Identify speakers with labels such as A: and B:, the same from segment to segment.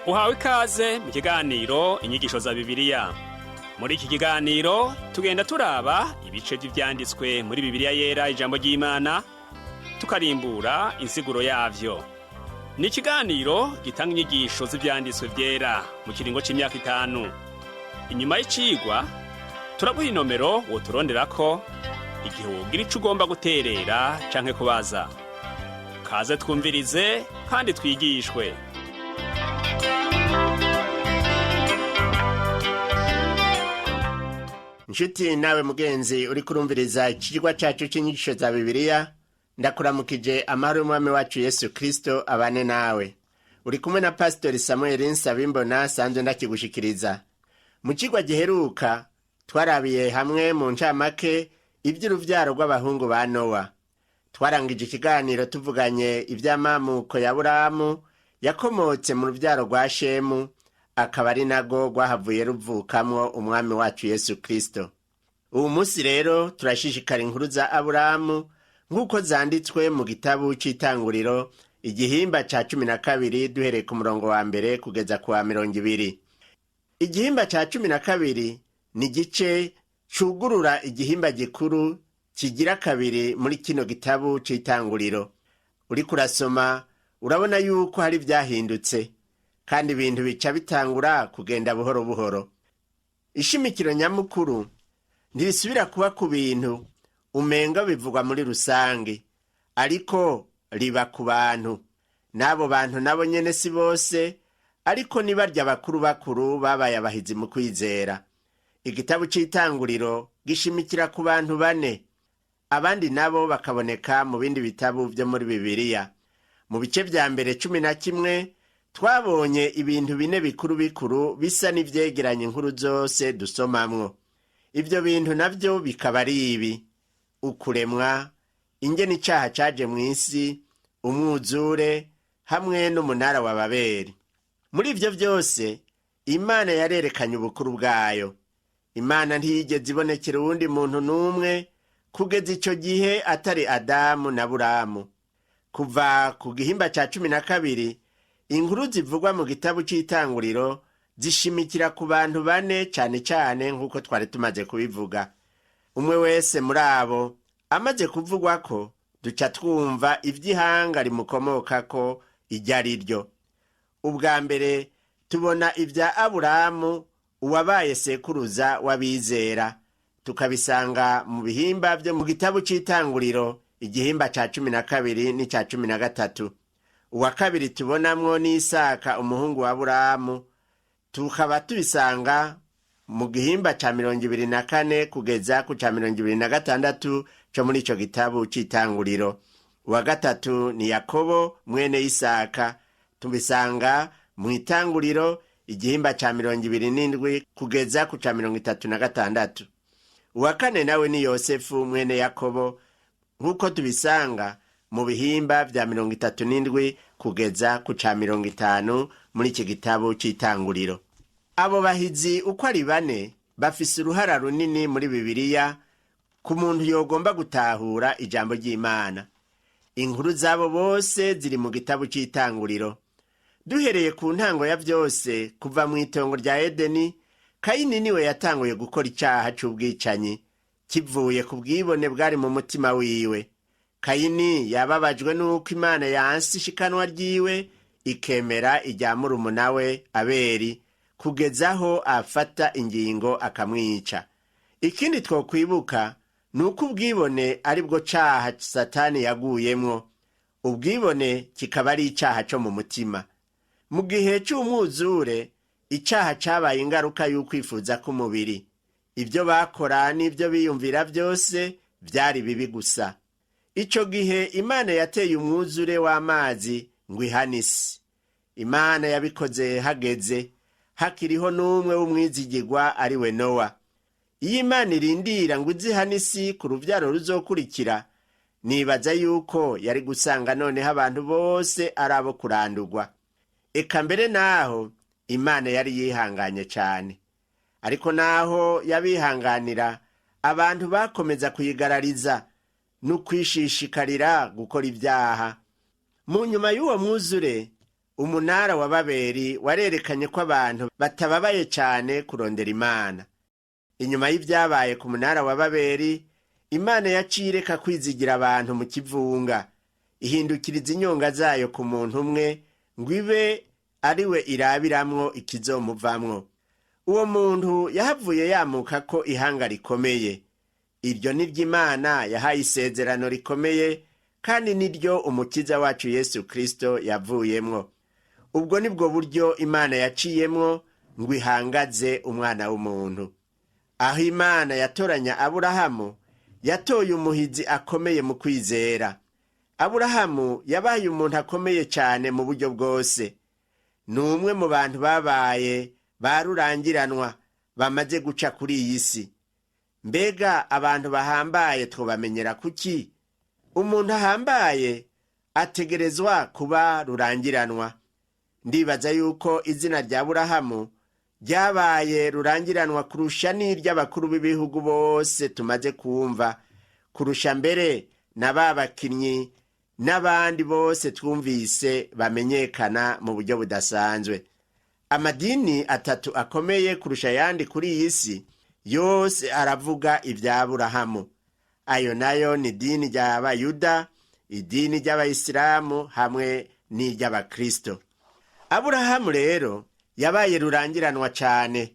A: Uhawe ikaze mu kiganiro Inyigisho za Bibiliya. Muri iki kiganiro tugenda turaba ibice vy'ivyanditswe muri Bibiliya Yera, ijambo ry'Imana, tukarimbura insiguro yavyo. Ni ikiganiro gitanga inyigisho z'ivyanditswe vyera mu kiringo c'imyaka 5. Inyuma y'icigwa turaguha inomero woturonderako igihe wogira ico ugomba guterera canke kubaza. Kaze twumvirize kandi twigishwe.
B: Nshuti nawe mugenzi uri kurumviriza ikigwa cyacu cy'inyigisho za Bibiliya, ndakuramukije. Amahoro y'Umwami wacu Yesu Kristo abane nawe. Uri kumwe na Pasitori Samuel Nsabimbona, sanzwe ndakigushikiriza. Mu kigwa giheruka twarabiye hamwe mu ncamake iby'uruvyaro rw'abahungu ba Nowa. Twarangije ikiganiro tuvuganye iby'amamuko ya Buramu yakomotse mu ruvyaro rwa Shemu, akaba ari nago rwahavuye ruvukamwo Umwami wacu Yesu Kristo. Ubu munsi rero turashishikara inkuru za Aburamu nk'uko zanditswe mu gitabo c'Itanguriro, igihimba ca 12, duhereye ku murongo wa 1 kugeza ku wa 20. Igihimba ca 12 ni igice cugurura igihimba gikuru kigira kabiri muri kino gitabo c'Itanguriro. Uriko urasoma urabona yuko hari ivyahindutse, kandi ibintu bica bitangura kugenda buhoro buhoro. Ishimikiro nyamukuru ntirisubira kuba ku bintu umenga bivugwa muri rusange, ariko riba ku bantu. N'abo bantu nabo nyene si bose, ariko ni barya bakuru bakuru babaye abahizi mu kwizera. Igitabo c'Itanguriro gishimikira ku bantu bane, abandi nabo bakaboneka mu bindi bitabo vyo muri Bibiliya. Mu bice vya mbere 11 twabonye ibintu bine bikuru bikuru bisa n'ivyegeranya inkuru zose dusomamwo. Ivyo bintu navyo bikaba ari ibi: ukuremwa, ingene icaha caje mw'isi, umwuzure hamwe n'umunara wa Babeli. Muri ivyo vyose Imana yarerekanye ubukuru bwayo. Imana ntiyigeze ibonekera uwundi muntu n'umwe kugeza ico gihe atari Adamu na Buramu. Kuva ku gihimba ca 12, inkuru zivugwa mu gitabo c'Itanguriro zishimikira ku bantu bane cane cane, nk'uko twari tumaze kubivuga. Umwe wese muri abo amaze kuvugwa ko, duca twumva ivy'ihanga rimukomokako iryo ari ryo. Ubwa mbere tubona ibya Aburamu, uwabaye sekuruza w'abizera, tukabisanga mu bihimba vyo mu gitabo c'Itanguriro, igihimba ca 12 n'ica 13. Uwa kabiri tubonamwo ni Isaka, umuhungu wa Buramu, tukaba tubisanga mu gihimba ca 24 kugeza ku ca 26 co muri ico gitabo c'Itanguriro. Uwa gatatu ni Yakobo mwene Isaka, tubisanga mu Itanguriro, igihimba ca 27 kugeza ku ca 36. Uwa kane nawe ni Yosefu mwene Yakobo, nk'uko tubisanga mu bihimba vya 37 kugeza ku ca 50 muri iki gitabo c'Itanguriro. Abo bahizi uko ari bane bafise uruhara runini muri Bibiliya ku muntu yogomba gutahura ijambo ry'Imana. Inkuru zabo bose ziri mu gitabo c'Itanguriro. Duhereye ku ntango ya vyose, kuva mu itongo rya Edeni, Kayini niwe yatanguye gukora icaha c'ubwicanyi kivuye ku bwibone bwari mu mutima wiwe. Kayini yababajwe n'uko Imana yanse ishikanwa ryiwe, ikemera irya murumuna we Abeli, kugeza aho afata ingingo akamwica. Ikindi twokwibuka ni uko ubwibone ari bwo caha Satani yaguyemwo, ubwibone kikaba ari icaha co mu mutima. Mu gihe c'umwuzure, icaha cabaye ingaruka y'ukwifuza k'umubiri. Ibyo bakora n'ibyo biyumvira byose vyari bibi gusa. Ico gihe Imana yateye umwuzure w'amazi ngo ihane isi. Imana yabikoze hageze, hakiriho n'umwe w'umwizigirwa, ari we Nowa. Iyo Imana irindira ngo izihane isi ku ruvyaro ruzokurikira, nibaza yuko yari gusanga noneho abantu bose ari abo kurandurwa. Eka mbere naho Imana yari yihanganye cane, ariko naho yabihanganira, abantu bakomeza kuyigarariza n'ukwishishikarira gukora ibyaha. Mu nyuma y'uwo mwuzure, Umunara wa Babeli warerekanye ko abantu batababaye cyane kurondera Imana. Inyuma y'ibyabaye ku munara wa Babeli, Imana yaciye ireka kwizigira abantu mu kivunga, ihindukiriza inyonga zayo ku muntu umwe ngo ibe ari we irabiramwo ikizomuvamwo. Uwo muntu yahavuye yamuka ko ihanga rikomeye. Iryo ni ry'Imana yahaye isezerano rikomeye, kandi niryo Umukiza wacu Yesu Kristo yavuyemwo. Ubwo nibwo buryo Imana yaciyemwo ngo ihangaze umwana w'umuntu. Aho Imana yatoranya Aburahamu, yatoye umuhizi akomeye mu kwizera. Aburahamu yabaye umuntu akomeye cyane mu buryo bwose. Ni umwe mu bantu babaye ba rurangiranwa bamaze guca kuri iyi si. Mbega abantu bahambaye twobamenyera kuki? Umuntu ahambaye ategerezwa kuba rurangiranwa. Ndibaza yuko izina rya Aburahamu ryabaye rurangiranwa kurusha n'iry'abakuru b'ibihugu bose tumaze kumva, kurusha mbere na ba bakinnyi n'abandi bose twumvise bamenyekana mu buryo budasanzwe. Amadini atatu akomeye kurusha ayandi kuri iyi si yose aravuga ibya Aburahamu. Ayo nayo ni idini ry'Abayuda, idini ry'Abayisilamu hamwe n'iry'Abakristo. Aburahamu rero yabaye rurangiranwa cyane.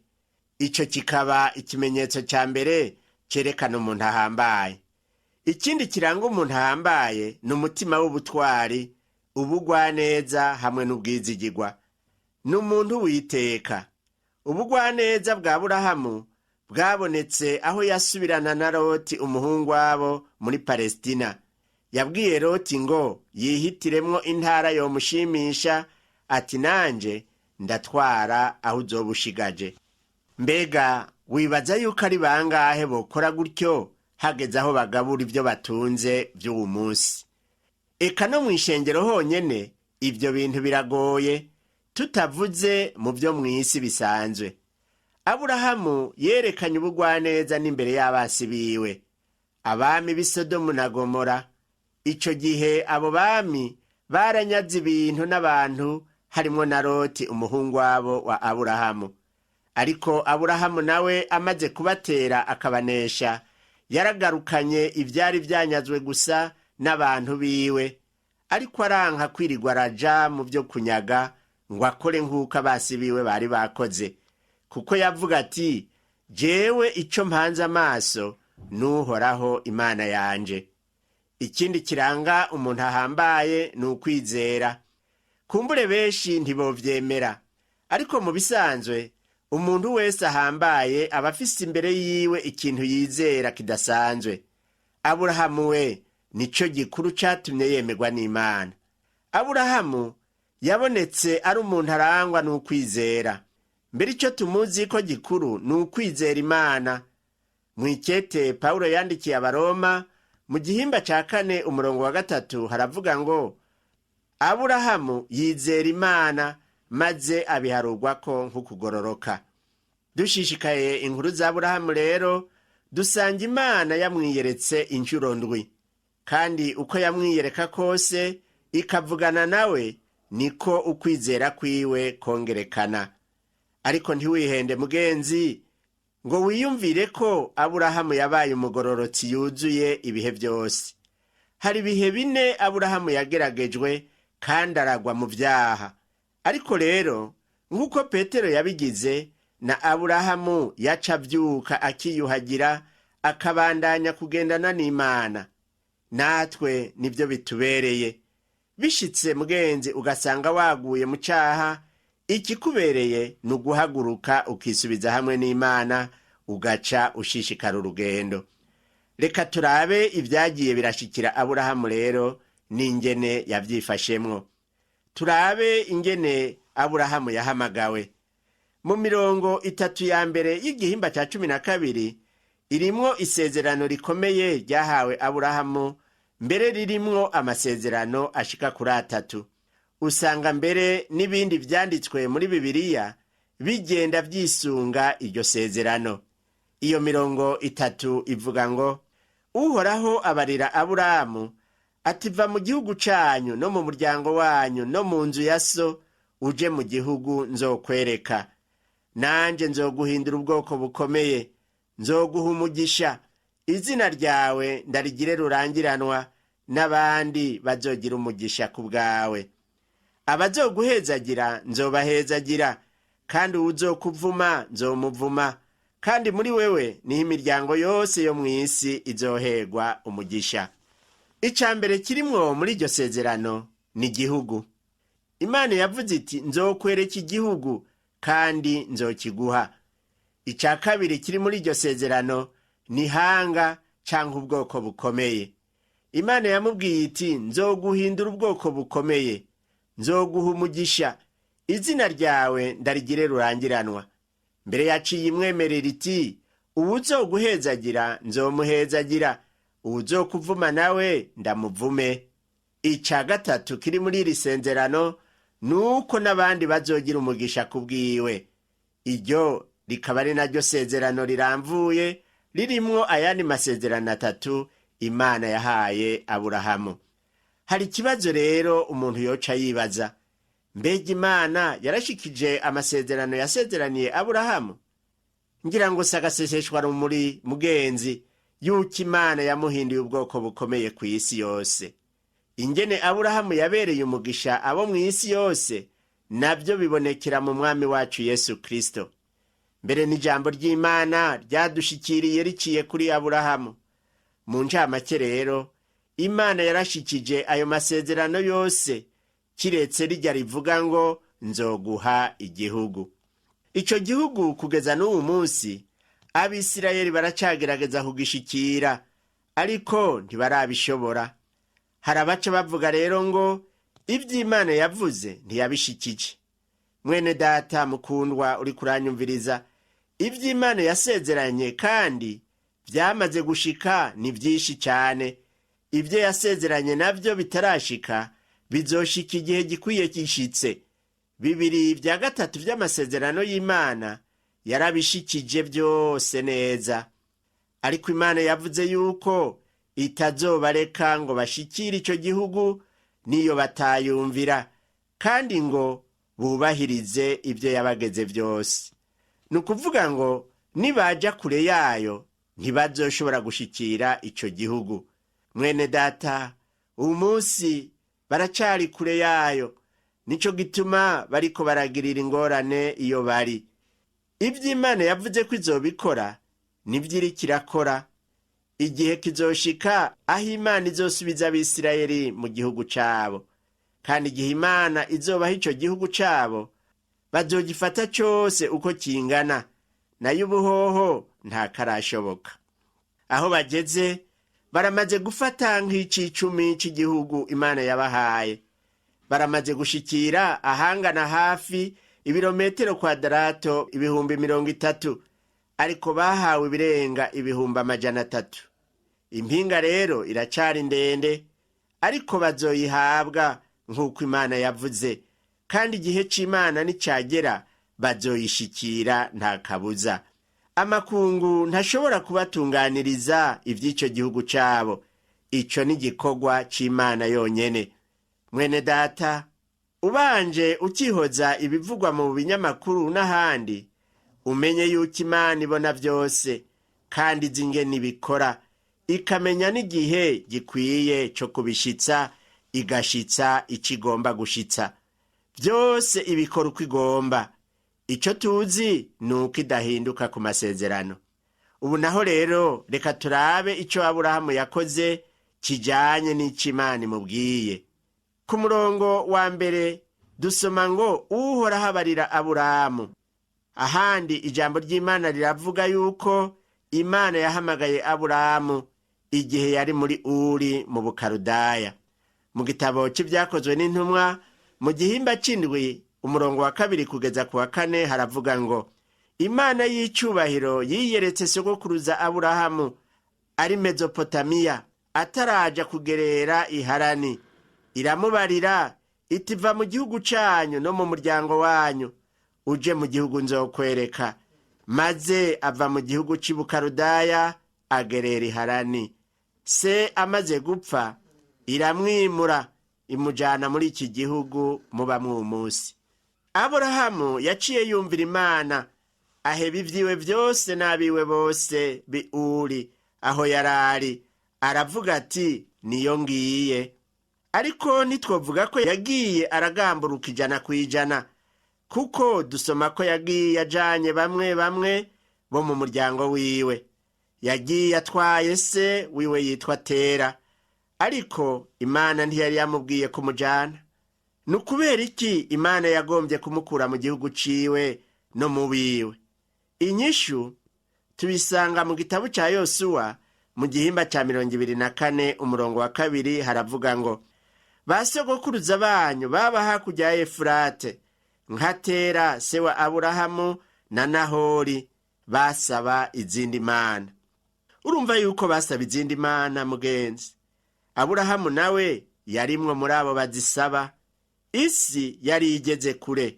B: Icyo kikaba ikimenyetso cya mbere cyerekana umuntu ahambaye. Ikindi kiranga umuntu ahambaye ni umutima w'ubutwari, ubugwaneza hamwe n'ubwizigirwa. Ni umuntu witeka. Ubugwaneza bwa Aburahamu bwabonetse aho yasubirana na Loti umuhungu wabo muri Palestina. Yabwiye Loti ngo yihitiremwo intara yomushimisha, ati nanje ndatwara aho uzoba ushigaje. Mbega wibaza yuko ari bangahe bokora gutyo hageze aho bagabura ibyo batunze by'uwu munsi? Eka no mu ishengero honyene ibyo bintu biragoye, tutavuze mu byo mu isi bisanzwe. Aburahamu yerekanye ubugwaneza n'imbere y'abasi biwe, abami b'i Sodomu na Gomora. Ico gihe abo bami baranyaze ibintu n'abantu, harimwo na Loti umuhungu wabo wa Aburahamu. Ariko Aburahamu nawe amaze kubatera akabanesha, yaragarukanye ivyari vyanyazwe gusa n'abantu biwe, ariko aranka kwirirwa araja mu vyo kunyaga ngo akore nk'uko abasi biwe bari bakoze, kuko yavuga ati jewe ico mpanze amaso n'Uhoraho Imana yanje. Ikindi kiranga umuntu ahambaye ni ukwizera. Kumbure benshi ntibovyemera, ariko mu bisanzwe umuntu wese ahambaye aba afise imbere yiwe ikintu yizera kidasanzwe. Aburahamu we nico gikuru catumye yemerwa n'Imana. Aburahamu yabonetse ari umuntu arangwa n'ukwizera. Mbere ico tumuzi ko gikuru ni ukwizera Imana. Mw'ikete Pawulo yandikiye Abaroma mu gihimba ca 4 umurongo wa 3 haravuga ngo Aburahamu yizera Imana maze abiharurwako nk'ukugororoka. Dushishikaye inkuru za Aburahamu rero dusanga Imana yamwiyeretse inshuro 7, kandi uko yamwiyereka kose ikavugana nawe niko ukwizera kwiwe kongerekana. Ariko ntiwihende mugenzi ngo wiyumvire ko Aburahamu yabaye umugororotsi yuzuye ibihe byose. Hari ibihe 4 Aburahamu yageragejwe kandi aragwa mu vyaha. Ariko rero nk'uko Petero yabigize, na Aburahamu yaca avyuka akiyuhagira akabandanya kugendana n'Imana. Natwe nivyo bitubereye. Bishitse mugenzi ugasanga waguye mu caha, ikikubereye ni uguhaguruka ukisubiza hamwe n'Imana, ugaca ushishikara urugendo. Reka turabe ibyagiye birashikira Aburahamu rero n'ingene yavyifashemwo. Turabe ingene Aburahamu yahamagawe. Mu mirongo 3 ya mbere y'igihimba ca 12 irimwo isezerano rikomeye ryahawe Aburahamu, mbere ririmwo amasezerano ashika kuri 3. Usanga mbere n'ibindi vyanditswe muri Bibiliya bigenda vyisunga iryo sezerano. Iyo mirongo 3 ivuga ngo Uhoraho abarira Aburahamu ati va mu gihugu canyu no mu muryango wanyu no mu nzu ya so, uje mu gihugu nzokwereka. Nanjye nzoguhindura ubwoko bukomeye, nzoguha umugisha, izina ryawe ndarigire rurangiranwa, n'abandi bazogira umugisha ku bwawe. Abazoguhezagira nzobahezagira, kandi uwuzokuvuma nzomuvuma, kandi muri wewe niho imiryango yose yo mu isi izoherwa umugisha. Icya mbere kirimwo muri iryo sezerano ni igihugu. Imana yavuze iti: nzokwereka igihugu kandi nzokiguha. Icya kabiri kiri muri iryo sezerano ni hanga cyangwa ubwoko bukomeye. Imana yamubwiye iti: nzoguhindura ubwoko bukomeye, nzoguha umugisha, izina ryawe ndarigire rurangiranwa. Mbere yaciye imwemerera iti: uwuzoguhezagira nzomuhezagira, uwuzokuvuma nawe ndamuvume. Icya gatatu kiri muri iri sezerano ni uko n'abandi bazogira umugisha ku bwiwe. Iryo rikaba ari naryo sezerano riramvuye ririmwo ayandi masezerano atatu Imana yahaye Aburahamu. Hari ikibazo rero umuntu yoca yibaza: mbega Imana yarashikije amasezerano yasezeraniye Aburahamu? Ngira ngo si agaseseshwa rumuri, mugenzi, yuko Imana yamuhinduye ubwoko bukomeye ku isi yose. Ingene Aburahamu yabereye umugisha abo mu isi yose nabyo bibonekera mu Mwami wacu Yesu Kristo. Mbere n'ijambo ry'Imana ryadushikiriye riciye kuri Aburahamu. Mu ncamake rero, Imana yarashikije ayo masezerano yose, kiretse rijya rivuga ngo: nzoguha igihugu. Ico gihugu kugeza n'uwu munsi Abisirayeli baracagerageza kugishikira, ariko ntibarabishobora. Hari abaca bavuga rero ngo ivy'Imana yavuze ntiyabishikije. Mwene data mukundwa uri kuranyumviriza, ivy'Imana yasezeranye kandi byamaze gushika ni byinshi cyane. Ibyo yasezeranye nabyo bitarashika bizoshika igihe gikwiye gishitse. 2/3 by'amasezerano y'Imana yarabishikije byose neza, ariko Imana yavuze yuko itazobareka ngo bashikire icyo gihugu niyo batayumvira, kandi ngo bubahirize ibyo yabageze byose. Ni ukuvuga ngo nibaja kure yayo ntibazoshobora gushikira icyo gihugu. Mwene data, uyu munsi baracari kure yayo, nico gituma bariko baragirira ingorane iyo bari. Ivy'Imana yavuze ko izobikora nivyo iriko irakora. Igihe kizoshika aho Imana izosubiza Abisirayeli mu gihugu cabo, kandi igihe Imana izobaha ico gihugu cabo bazogifata cose uko kingana, nayo ubuhoho ntakarashoboka. Aho bageze baramaze gufata nk'icicumi c'igihugu Imana yabahaye. Baramaze gushikira ahangana hafi ibirometero kwadarato 30,000, ariko bahawe ibirenga 300,000. Impinga rero iracari ndende, ariko bazoyihabwa nk'uko Imana yavuze, kandi igihe c'Imana nicagera bazoyishikira nta kabuza. Amakungu ntashobora kubatunganiriza ivy'ico gihugu cabo. Ico ni igikorwa c'Imana yonyene. Mwene data, ubanje ukihoza ibivugwa mu binyamakuru n'ahandi, umenye yuko Imana ibona vyose kandi izi ingene ibikora, ikamenya n'igihe gikwiye co kubishitsa, igashitsa ico igomba gushitsa. Byose ibikora uko igomba. Ico tuzi ni uko idahinduka ku masezerano. Ubu naho rero reka turabe ico Aburahamu yakoze kijanye n'ico Imana imubwiye. Ku murongo wa mbere dusoma ngo: Uhoraho abarira Aburahamu. Ahandi ijambo ry'Imana riravuga yuko Imana yahamagaye Aburahamu igihe yari muri Uri mu Bukarudaya. Mu gitabo c'Ibyakozwe n'Intumwa, mu gihimba c'indwi, umurongo wa 2 kugeza ku wa 4, haravuga ngo: Imana y'icubahiro yiyeretse sogokuruza Aburahamu ari Mezopotamiya, ataraja kugerera Iharani, iramubarira iti: va mu gihugu canyu no mu muryango wanyu, uje mu gihugu nzokwereka. Maze ava mu gihugu c'Ibukarudaya agerera Iharani. Se amaze gupfa iramwimura, imujana muri iki gihugu mubamwo uyu munsi. Aburahamu yaciye yumvira Imana, aheba ivyiwe vyose n'abiwe bose biuri aho yarari, aravuga ati niyo ngiye. Ariko ntitwovuga ko yagiye aragamburuka 100%, kuko dusoma ko yagiye ajanye bamwe bamwe bo mu muryango wiwe. Yagiye atwaye se wiwe yitwa Tera, ariko Imana ntiyari yamubwiye kumujana. Ni ukubera iki Imana yagombye kumukura mu gihugu ciwe no mu biwe? Inyishu tubisanga mu gitabo ca Yosuwa mu gihimba ca 24 umurongo wa 2, haravuga ngo: ba sogokuruza banyu baba hakurya ya Efurate, nka Tera se wa Aburahamu na Nahori, basaba izindi mana. Urumva yuko basaba izindi mana, mugenzi. Aburahamu nawe yarimwo muri abo bazisaba. Isi yari igeze kure,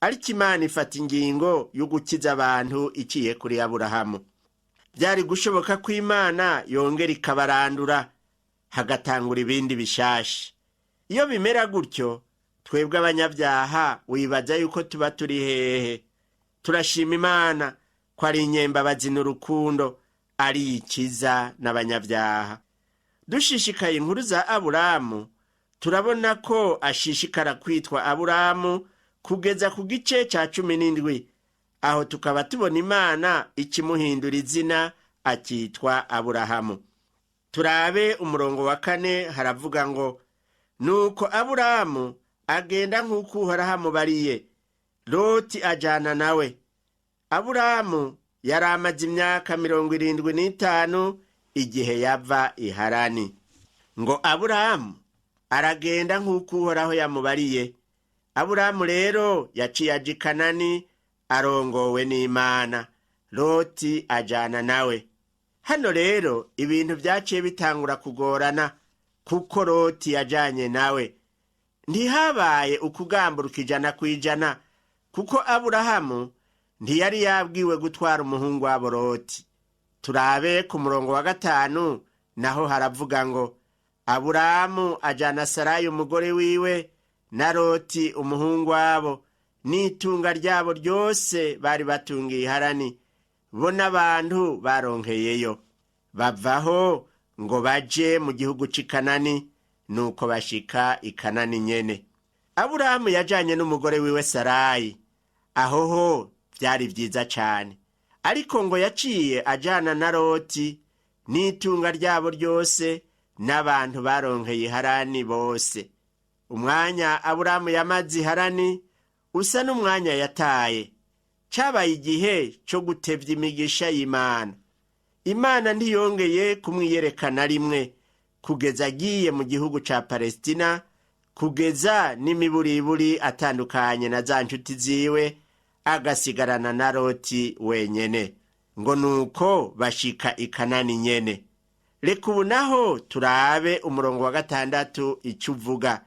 B: ariko Imana ifata ingingo yo gukiza abantu iciye kuri Aburahamu. Byari gushoboka ko Imana yongera ikabarandura, hagatangura ibindi bishasha. Iyo bimera gutyo, twebwe abanyabyaha wibaza yuko tuba turi hehe? Turashima Imana ko ari inyembabazi n'urukundo, ari ikiza n'abanyabyaha. Dushishikaye inkuru za Aburamu, turabona ko ashishikara kwitwa Aburamu kugeza ku gice ca 17, aho tukaba tubona Imana ikimuhindura izina akitwa Aburahamu. Turabe umurongo wa 4, haravuga ngo: nuko Aburamu agenda nk'uko Uhoraho amubariye, Loti ajana nawe. Aburamu yari amaze imyaka 75 igihe yava i Harani. Ngo Aburamu aragenda nk'uko Uhoraho yamubariye. Aburamu rero yaciye aja i Kanani arongowe n'Imana, Loti ajana nawe. Hano rero ibintu vyaciye bitangura kugorana, kuko Loti yajanye nawe. Ntihabaye ukugamburuka 100%, kuko Aburahamu ntiyari yabwiwe gutwara umuhungu wabo Loti. Turabe ku murongo wa 5, naho haravuga ngo: Aburahamu ajana Sarayi umugore wiwe na Loti umuhungu wabo n'itunga ryabo ryose bari batungiye Harani, bo n'abantu baronkeyeyo. Bavaho ngo baje mu gihugu c'i Kanani, nuko bashika i Kanani nyene. Aburahamu yajanye n'umugore wiwe Sarayi. Aho ho vyari vyiza cane, ariko ngo yaciye ajana na Loti n'itunga ryabo ryose n'abantu baronkeye Harani bose. Umwanya Aburahamu yamaze i Harani usa n'umwanya yataye. Cabaye igihe co gutevya imigisha y'Imana. Imana ntiyongeye kumwiyerekana rimwe kugeza agiye mu gihugu ca Palestina, kugeza n'imiburiburi atandukanye na za nshuti ziwe, agasigarana na Loti wenyene. Ngo nuko bashika i Kanani nyene. Reka ubu naho turabe umurongo wa 6 ico uvuga.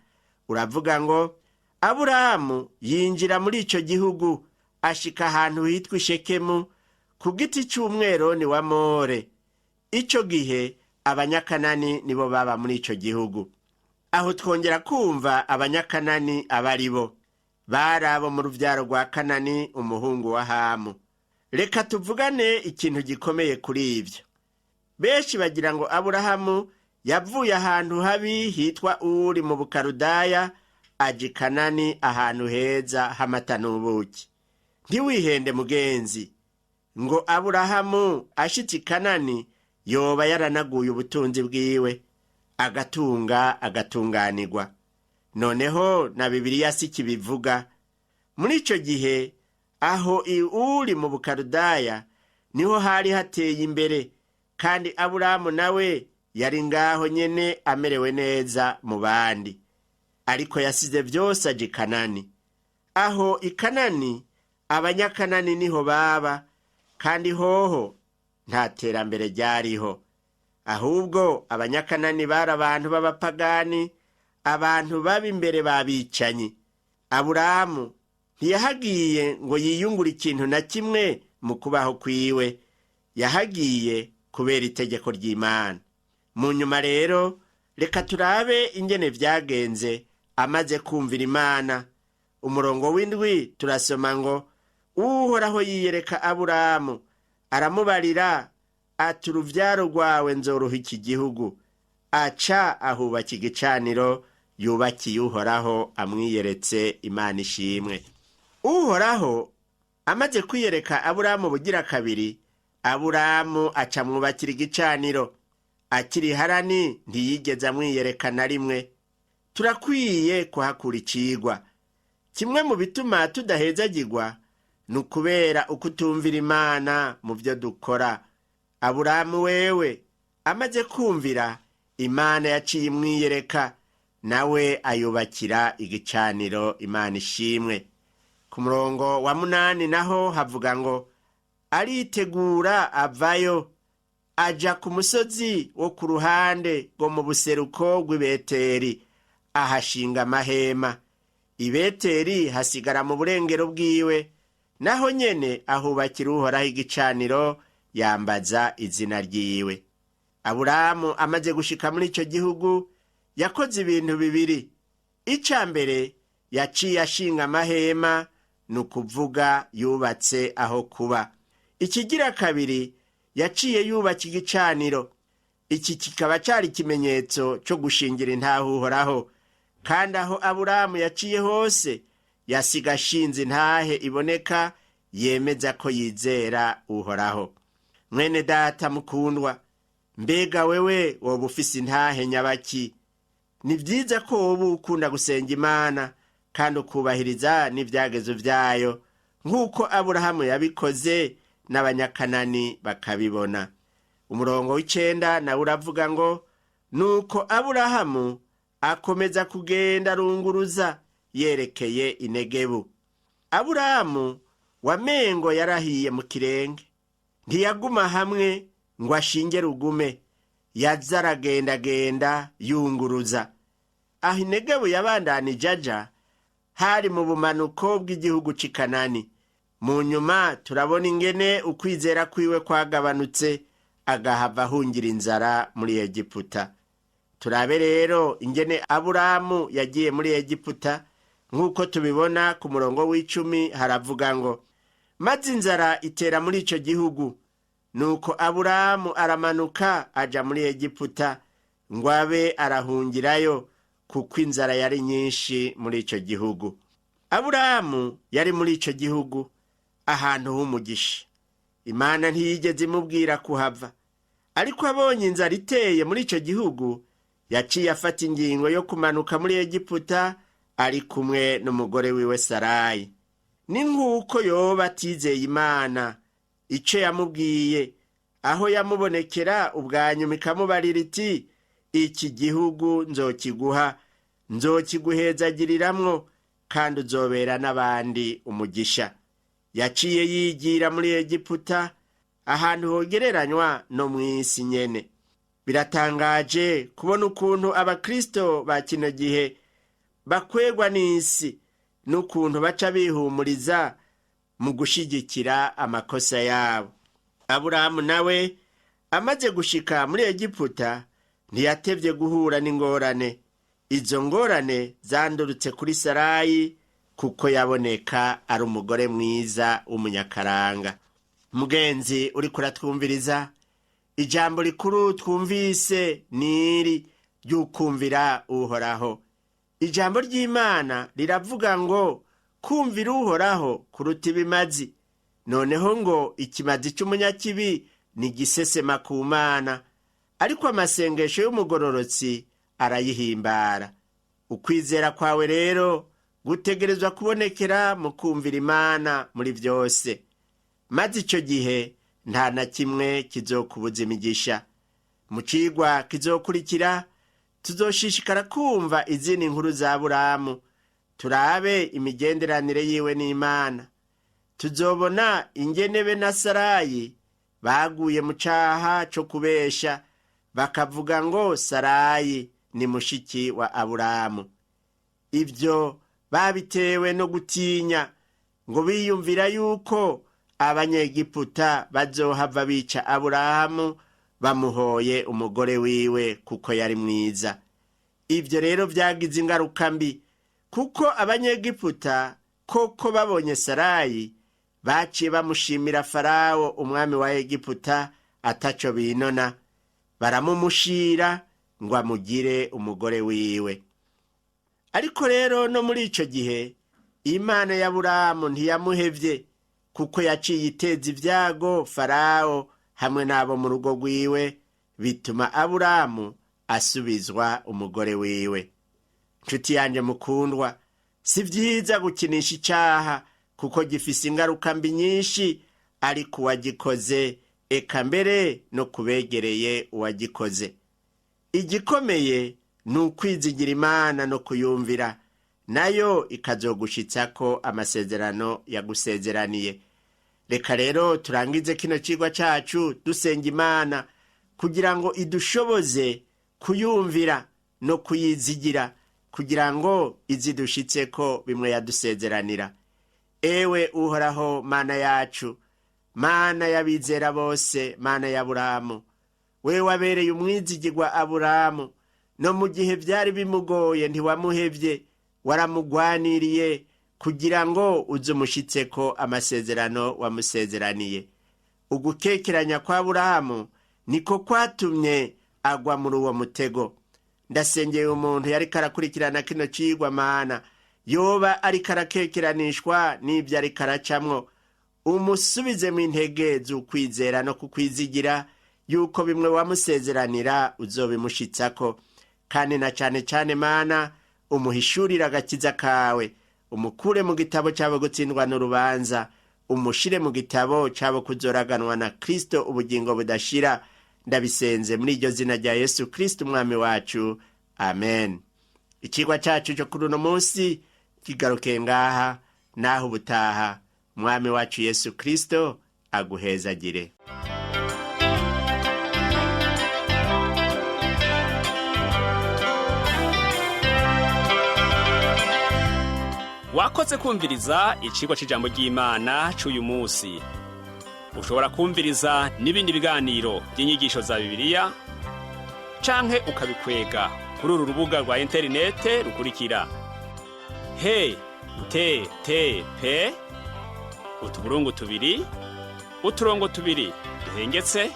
B: Uravuga ngo: Aburahamu yinjira muri ico gihugu, ashika ahantu hitwa Ishekemu, ku giti c'umweroni wa More. Ico gihe Abanyakanani nibo baba muri ico gihugu. Aho twongera kumva Abanyakanani abaribo bari abo mu ruvyaro rwa Kanani umuhungu wa Hamu. Reka tuvugane ikintu gikomeye kuri ivyo. Benshi bagira ngo Aburahamu yavuye ahantu habi hitwa Uri mu Bukarudaya aja i Kanani ahantu heza h'amata n'ubuki. Ntiwihende mugenzi, ngo Aburahamu ashitse i Kanani yoba yaranaguye ubutunzi bwiwe, agatunga agatunganirwa. Noneho na Bibiliya si kibivuga. Muri ico gihe aho Uri mu Bukarudaya niho hari hateye imbere, kandi Aburahamu nawe yari ngaho nyene amerewe neza mu bandi, ariko yasize vyose aja i Kanani. Aho i Kanani Abanyakanani niho baba, kandi hoho nta terambere ryariho. Ahubwo Abanyakanani bari abantu b'abapagani, abantu baba imbere babicanyi. Aburahamu ntiyahagiye ngo yiyungure ikintu na kimwe mu kubaho kwiwe, yahagiye kubera itegeko ry'Imana. Mu nyuma rero reka turabe ingene vyagenze amaze kumvira Imana. Umurongo w'indwi turasoma ngo: Uhoraho yiyereka Aburamu, aramubarira ati: "Uruvyaro rwawe nzoruha iki gihugu." Aca ahubaka igicaniro yubakiye Uhoraho amwiyeretse. Imana ishimwe. Uhoraho amaze kwiyereka Aburamu bugira kabiri, Aburamu aca amwubakira igicaniro. Akiri Harani ntiyigeze amwiyereka na rimwe. Turakwiye kuhakura icigwa. Kimwe mu bituma tudahezagirwa ni ukubera ukutumvira Imana mu byo dukora. Aburamu wewe amaze kumvira Imana, yaciye imwiyereka, nawe ayubakira igicaniro. Imana ishimwe. Ku murongo wa 8 naho havuga ngo: Aritegura avayo, aja ku musozi wo ku ruhande rwo mu buseruko rw'Ibeteri, ahashinga amahema. Ibeteri hasigara mu burengero bwiwe. Naho nyene ahubakira Uhoraho igicaniro, yambaza izina ryiwe. Aburamu amaze gushika muri ico gihugu, yakoze ibintu bibiri. Ica mbere, yaciye ashinga amahema, ni ukuvuga yubatse aho kuba. Ikigira kabiri, yaciye yubaka igicaniro. Iki kikaba cari ikimenyetso co gushingira intahe Uhoraho. Kandi aho Aburamu yaciye hose, yasiga ashinze intahe iboneka yemeza ko yizera Uhoraho. Mwene data mukundwa, mbega wewe woba ufise intahe nyabaki? Ni byiza ko woba ukunda gusenga Imana kandi ukubahiriza n'ibyagezo byayo, nk'uko Aburahamu yabikoze n'Abanyakanani bakabibona. Umurongo w'9 nawe uravuga ngo: Nuko Aburahamu akomeza kugenda arunguruza yerekeye Inegebu. Aburahamu wamengo yarahiye mu kirenge, ntiyaguma hamwe ngo ashinge rugume, yaza aragendagenda yunguruza. Aho Inegebu yabandanije aja hari mu bumanuko bw'igihugu c'i Kanani. Mu nyuma turabona ingene ukwizera kwiwe kwagabanutse, agahava ahungira inzara muri Egiputa. Turabe rero ingene Aburamu yagiye muri Egiputa, nk'uko tubibona ku murongo w'10. Haravuga ngo: Maze inzara itera muri ico gihugu, nuko Aburamu aramanuka aja muri Egiputa ngo abe arahungirayo, kuko inzara yari nyinshi muri ico gihugu. Aburamu yari muri ico gihugu, ahantu h'umugisha. Imana ntiyigeze imubwira kuhava, ariko abonye inzara iteye muri ico gihugu, yaciye afata ingingo yo kumanuka muri Egiputa ari kumwe n'umugore wiwe Sarayi. Ni nk'uko yoba atizeye Imana ico yamubwiye aho yamubonekera ubwa nyuma ikamubarira iti: "Iki gihugu nzokiguha, nzokiguhezagiriramwo, kandi uzobera n'abandi umugisha." Yaciye yigira muri Egiputa, ahantu hogereranywa no mu isi nyene. Biratangaje kubona ukuntu abakristo ba kino gihe bakwegwa n'isi, n'ukuntu baca bihumuriza mu gushigikira amakosa yabo. Aburahamu nawe amaze gushika muri Egiputa, ntiyatevye guhura n'ingorane. Izo ngorane zandurutse kuri Sarayi, kuko yaboneka ari umugore mwiza w'umunyakaranga. Mugenzi uriko uratwumviriza, ijambo rikuru twumvise niri ry'ukumvira Uhoraho. Ijambo ry'Imana riravuga ngo: "Kumvira Uhoraho kuruta ibimazi." Noneho ngo: "Ikimazi cy'umunyakibi ni igisesema ku Mana, ariko amasengesho y'umugororotsi arayihimbara." Ukwizera kwawe rero gutegerezwa kubonekera mu kumvira Imana muri byose, maze icyo gihe nta na kimwe kizokubuza imigisha. Mu cigwa kizokurikira tuzoshishikara kumva izindi nkuru za Buramu, turabe imigenderanire yiwe n'Imana. Tuzobona ingene be na Sarayi baguye mu caha co kubesha, bakavuga ngo Sarayi ni mushiki wa Aburamu. Ibyo babitewe no gutinya, ngo biyumvira yuko Abanyegiputa bazohava bica Aburahamu bamuhoye umugore wiwe kuko yari mwiza. Ibyo rero byagize ingaruka mbi. Kuko Abanyegiputa koko babonye Sarayi, baciye bamushimira Farawo umwami wa Egiputa ataco binona, baramumushira ngo amugire umugore wiwe. Ariko rero no muri ico gihe Imana ya Aburamu ntiyamuhevye, kuko yaciye iteza ibyago Farawo hamwe n'abo mu rugo rwiwe, bituma Aburamu asubizwa umugore wiwe. Nshuti yanjye mukundwa, si byiza gukinisha icyaha kuko gifise ingaruka mbi nyinshi, ariko uwagikoze eka mbere no kubegereye uwagikoze. Igikomeye ni ukwizigira Imana no kuyumvira, nayo ikazogushitsako amasezerano yagusezeraniye. Reka rero turangize kino cigwa cacu dusenga Imana kugira ngo idushoboze kuyumvira no kuyizigira, kugira ngo izidushitseko bimwe yadusezeranira. Ewe Uhoraho Mana yacu, Mana y'abizera bose, Mana y'Aburamu, we wabereye umwizigirwa Aburamu no mu gihe byari bimugoye ntiwamuhevye, waramugwaniriye kugira ngo uze umushitseko amasezerano wamusezeraniye. Ugukekeranya kwa Aburahamu niko kwatumye agwa muri uwo mutego. Ndasengeye umuntu yariko arakurikirana kino cigwa, Mana, yoba ariko arakekeranishwa n'ibyo ariko aracamwo, umusubize mu intege z'ukwizera no kukwizigira yuko bimwe wamusezeranira uzobimushitsako. Kandi na cane cane, Mana, umuhishurire agakiza kawe, umukure mu gitabo cyabo gutsindwa n'urubanza, umushire mu gitabo cyabo kuzoraganwa na Kristo ubugingo budashira. Ndabisenze muri iryo zina rya Yesu Kristo umwami wacu, amen. Ikigwa cyacu cyo kuri uno munsi kigaruke ngaha, naho ubutaha. Umwami wacu Yesu Kristo aguhezagire.
A: Wakoze kumviriza icigwa c'ijambo ry'Imana c'uyu munsi. Ushobora kumviriza n'ibindi biganiro by'inyigisho za Bibiliya canke ukabikwega kuri uru rubuga rwa interinete rukurikira: he te te pe utuburungu tubiri uturongo tubiri duhengetse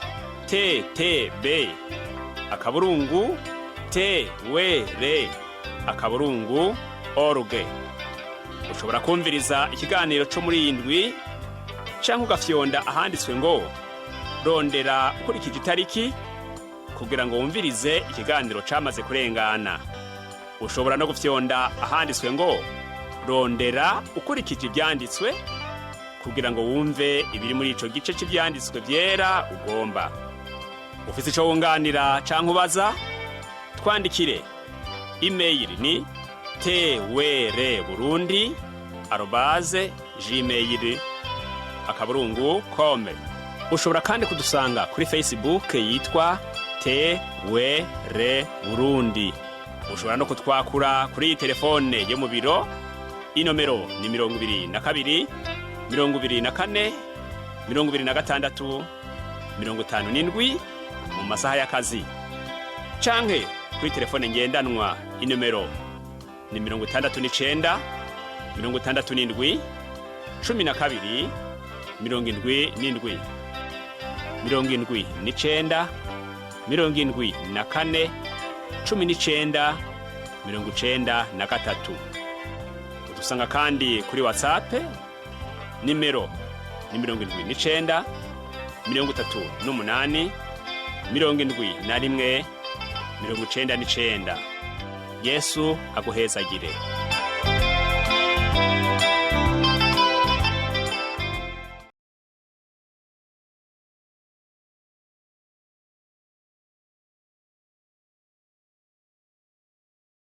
A: te te be akaburungu te we re akaburungu org. Ushobora kumviriza ikiganiro cyo muri iyi ndwi canke ugafyonda ahanditswe ngo rondera ukurikije itariki kugira ngo wumvirize ikiganiro camaze kurengana. Ushobora no gufyonda ahanditswe ngo rondera ukurikije ivyanditswe kugira ngo wumve ibiri muri ico gice c'ivyanditswe vyera ugomba. Ufise ico wunganira canke ubaza, twandikire. Imeyili ni twrburundi@gmail.com. Ushobora kandi kudusanga kuri Facebook yitwa TWR Burundi. Ushobora no kutwakura kuri iyi telefone yo mu biro, inomero ni 22 24 26 57 mu masaha y'akazi, canke kuri telefone ngendanwa, inomero ni 69 67 12 77 79 74 19 93. Udusanga kandi kuri WhatsApp, nimero ni 79 38 71 99. Yesu aguhezagire.